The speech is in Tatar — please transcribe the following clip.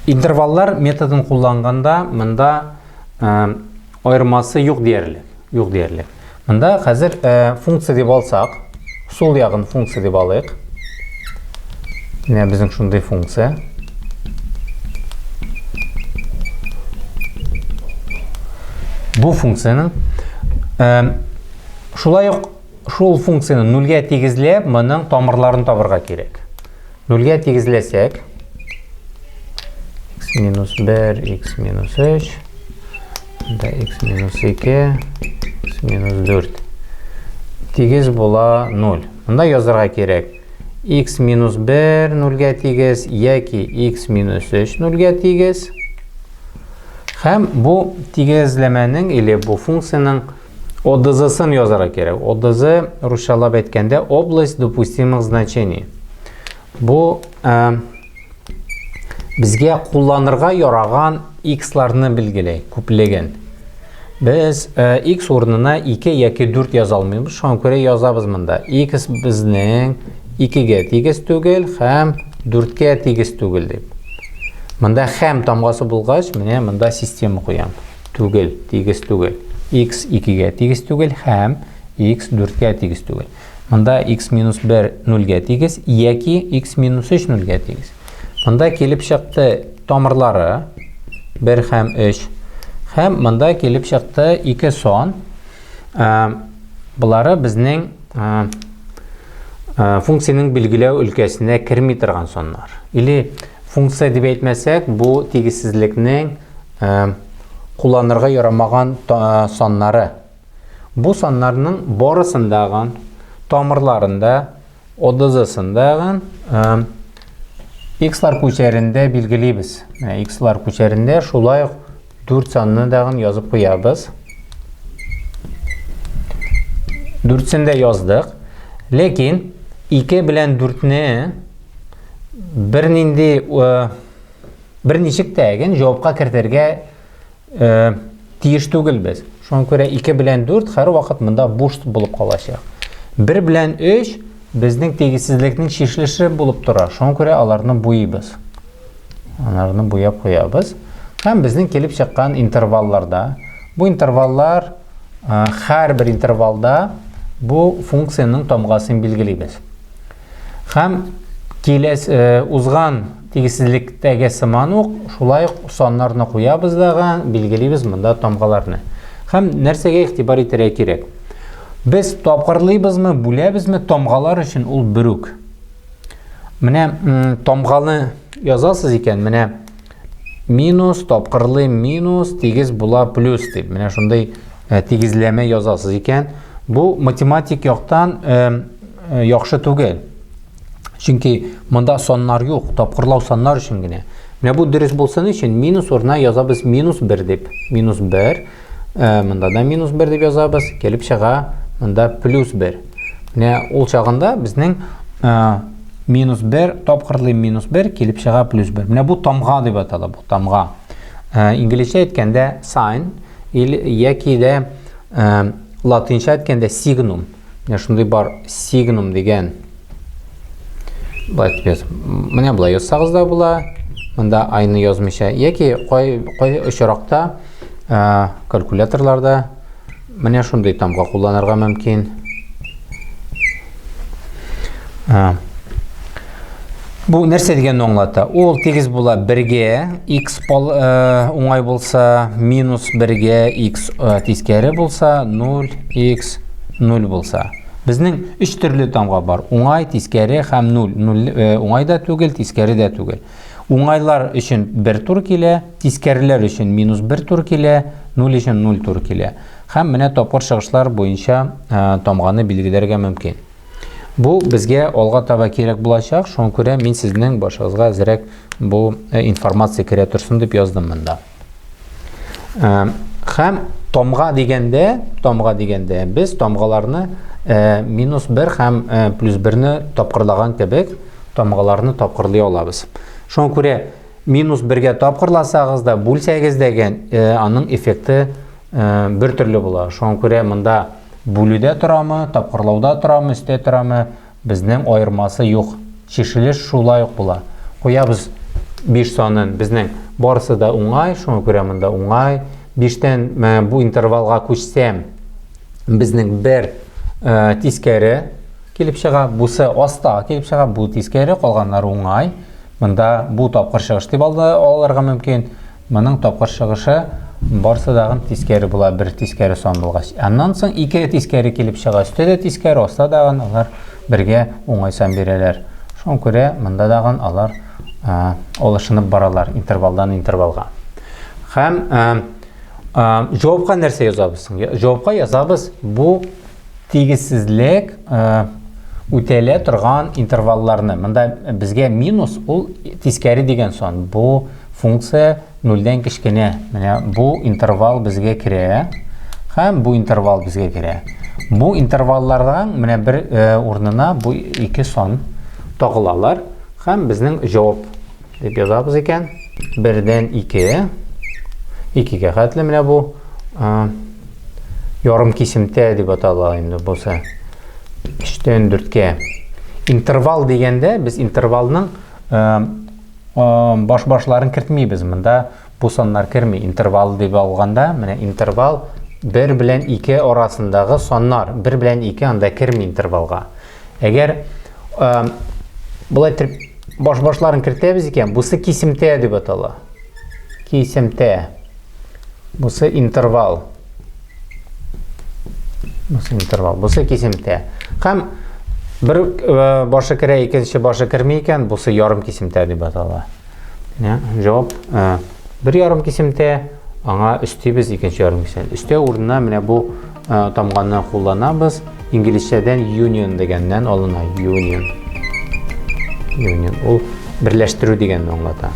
Интерваллар методын кулланганда монда аермасы юк диярлек. Юк диярлек. Монда хәзер функция дип алсак, сул ягын функция дип алыйк. Менә безнең шундый функция. Бу функциянең шулай ук шул функцияне нульгә тигезләп, моның тамырларын табырга кирәк. Нульгә тигезләсәк, x минус 1, x минус 3, да x минус 2, x минус 4 тигез була 0. Монда язарга кирәк. X минус 1 нульгә тигез яки x минус 3 нульгә тигез. Һәм бу тигезләмәнең или бу функциянең ОДЗ-сын язарга кирәк. ОДЗ русчалап әйткәндә область допустимых значений. Бу э, безгә кулланырга яраган x-ларны билгеләй, күплеген. Без э, x урынына 2 яки 4 яза алмыйбыз, шуңа күрә язабыз монда. X безнең 2-гә тигез түгел һәм 4-кә тигез түгел дип. Монда һәм тамгасы булгач, менә монда система куям. Түгел, тигез түгел. X 2-гә тигез түгел һәм x 4-кә тигез түгел. Монда x минус 1 0-гә тигез яки x минус 3 0-гә тигез. Монда килеп чыкты тамырлары 1 һәм 3. Һәм монда килеп чыкты 2 сан. Болары безнең функциянең билгеләү өлкәсенә керми торган саннар. Или функция дип әйтмәсәк, бу тигезсезлекнең кулланырга ярамаган саннары. Бу саннарның барысындагы тамырларында, ОДЗ-сындагы x-лар күчәрендә билгелибез. X-лар күчәрендә шулай ук 4 санны дагын язып куябыз. Дүртсен дә яздык. Ләкин 2 белән 4-не бернинди Берничек тә әген җавапка кертергә э, тиеш түгелбез. Шуңа күрә 2 белән 4 һәрвакыт монда буш булып калачак. 1 белән 3 безнең тигезсезлекнең чишелеше булып тора. Шуңа күрә аларны буйыбыз. Аларны буяп куябыз. Һәм безнең килеп чыккан интервалларда, бу интерваллар э, һәрбер интервалда бу функциянең тамгасын билгелибез. Һәм киләс э, узган тигезсезлектәге сыман ук шулай ук саннарны куябыз дагы, билгелибез монда тамгаларны. Һәм нәрсәгә игътибар итәргә кирәк? Без тапкырлыйбызмы, бүләбезме, тамгалар өчен ул бер үк. Менә тамганы язасыз икән, менә минус тапкырлыйм минус тигез була плюс дип. Менә шундый э, тигезләмә язасыз икән. Бу математик яктан э, э, яхшы түгел. Чөнки монда саннар юк, тапкырлау саннар өчен генә. Менә бу дөрес булсын өчен минус урынына язабыз минус 1 дип. Минус 1. Э, монда да минус 1 дип язабыз. Килеп чыга монда плюс 1. Менә ул чагында безнең э, минус 1 тапкырлый минус 1 килеп чыга плюс 1. Менә бу тамга дип атала бу тамга. Э, инглизчә әйткәндә sign или яки дә э, латинча әйткәндә signum. Менә шундый бар signum дигән. Былай итеп Менә болай язсагыз да була. Монда айны язмыйча яки кай кай очракта э, калькуляторларда менә шундый тамга кулланырга мөмкин. Бу нәрсә дигәнне аңлата? Ул тигез була бергә, x пол, э, уңай булса, минус бергә, x э, тискәре булса, 0, x 0 булса. Безнең өч төрле тамга бар. Уңай, тискәре һәм 0. 0 э, уңай да түгел, тискәре дә түгел. Уңайлар өчен бер тур килә, тискәреләр өчен минус бер тур килә, 0 өчен 0 тур килә. Һәм менә тапкыр чыгышлар буенча э, тамганы билгеләргә мөмкин. Бу безгә алга таба кирәк булачак, шуңа күрә мин сезнең башыгызга әзрәк бу э, информация керә торсын дип яздым монда. Э, һәм тамга дигәндә, тамга дигәндә без тамгаларны э, минус 1 һәм плюс 1-не тапкырлаган кебек тамгаларны тапкырлый алабыз. Шуңа күрә минус 1-гә тапкырласагыз да, бүлсәгез дә, аның эффекты бер төрле була. Шуңа күрә монда бүлүдә торамы, тапкырлауда торамы, өстә торамы, безнең аермасы юк. Чишелеш шулай ук була. Куябыз 5 санын безнең барысы да уңай, шуңа күрә монда уңай. 5-тән бу интервалга күчсәм, безнең бер тискәре килеп чыга, бусы аста килеп чыга, бу тискәре, калганнары уңай. Монда бу тапкыр чыгыш дип алырга мөмкин. Моның тапкыр чыгышы барсы дагын тискәре була, бер тискәре сан булгач. Аннан соң ике тискәре килеп чыга, өстә дә тискәре, аста дагын алар бергә уңай сан бирәләр. Шуңа күрә монда дагын алар алышынып баралар интервалдан интервалга. Һәм җавапка нәрсә язабыз соң? Җавапка язабыз бу тигезсезлек үтәлә торган интервалларны. Монда безгә минус ул тискәре дигән сан. Бу функция нульдән кечкенә. Менә бу интервал безгә керә һәм бу интервал безгә керә. Бу интерваллардан менә бер урынына бу ике сан тагылалар һәм безнең җавап дип язабыз икән. Бердән ике, икегә хәтле менә бу ярым кисемтә дип атала инде бусы. Өчтән дүрткә. Интервал дигәндә без интервалның баш-башларын кертмибез. Монда бу саннар керми. Интервал дип алганда, менә интервал 1 белән 2 арасындагы саннар. 1 белән 2 анда керми интервалга. Әгәр болай итеп баш-башларын кертәбез икән, бусы кисемтә дип атала. Кисемтә. Бусы интервал. Бусы интервал, бусы кисемтә. Һәм бер э, башы керә, икенче башы керми икән, бусы ярым кисемтә дип атала. Менә җавап э, бер ярым кисемтә, аңа өстибез икенче ярым кисемтә. Өстәү урынына менә бу э, тамганы кулланабыз. Инглизчәдән union дигәннән алына. Union. Union. Ул берләштерү дигәнне аңлата.